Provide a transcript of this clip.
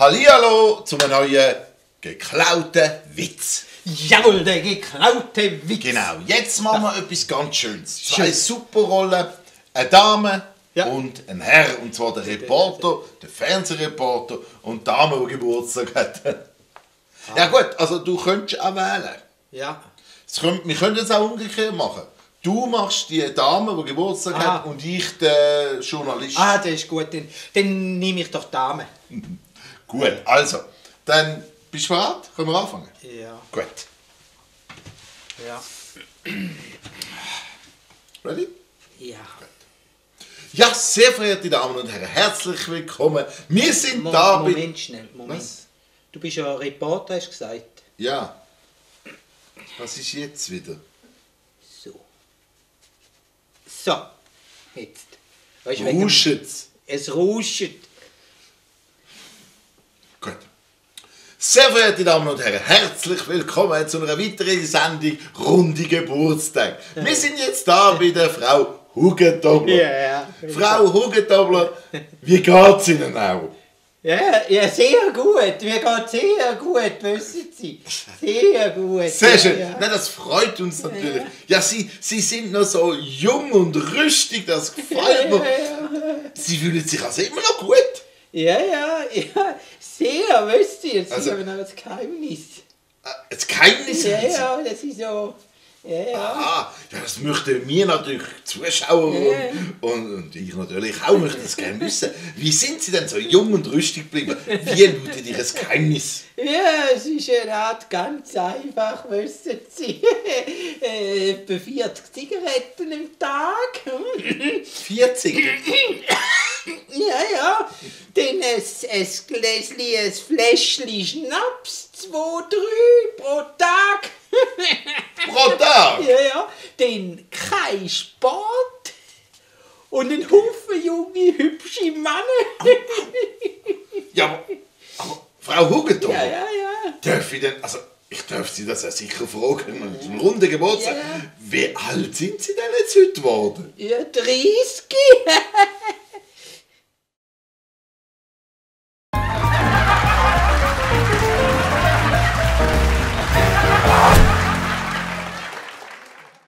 Hallihallo zu einem neuen geklauten Witz. Jawohl, der geklaute Witz. Genau, jetzt machen wir etwas ganz Schönes. Zwei Superrollen, eine Dame und ein Herr. Und zwar der Reporter, der Fernsehreporter und die Dame, die Geburtstag hat. Ja gut, also du könntest auch wählen. Ja. Wir können es auch umgekehrt machen. Du machst die Dame, die Geburtstag hat, und ich den Journalist. Ah, das ist gut. Dann nehme ich doch die Dame. Gut, also, dann bist du bereit? Können wir anfangen? Ja. Gut. Ja. Ready? Ja. Ja, sehr verehrte Damen und Herren, herzlich willkommen. Wir sind da bei... Moment, schnell. Moment. Was? Du bist ja Reporter, hast du gesagt. Ja. Was ist jetzt wieder? So. So. Jetzt. Weißt du, Rauschet's? Es rauscht. Gut. Sehr verehrte Damen und Herren, herzlich willkommen zu einer weiteren Sendung Runde Geburtstag. Wir sind jetzt da bei der Frau Hugentobler. Ja. Frau Hugentobler, wie geht's Ihnen auch? Ja, sehr gut. Mir geht sehr gut, wissen Sie. Sehr gut. Sehr schön. Ja. Nein, das freut uns natürlich. Ja, Sie sind noch so jung und rüstig, das gefällt mir. Sie fühlen sich also immer noch gut. Ja, sehr, weißt du, jetzt Also, ist aber noch ein Geheimnis. Ein Geheimnis haben Sie? Ja, das ist so, ja. Ah, ja, das möchten wir natürlich, Zuschauer und ich natürlich auch, möchten das gerne wissen. Wie sind Sie denn so jung und rüstig geblieben? Wie lautet Ihr Geheimnis? Ja, es ist eine Art ganz einfach, wissen Sie. Etwa 40 Zigaretten im Tag. 40? Ja. Dann ein Gläschen, ein Fläschchen Schnaps, 2, 3 pro Tag. Pro Tag? Ja. Dann kein Sport. Und ein Haufen junge, hübsche Männer. Ja, aber Frau Hugentobler, Ja. darf ich denn, also ich darf Sie das ja sicher fragen, zum runden Geburtstag, Ja. wie alt sind Sie denn jetzt heute geworden? Ja, 30.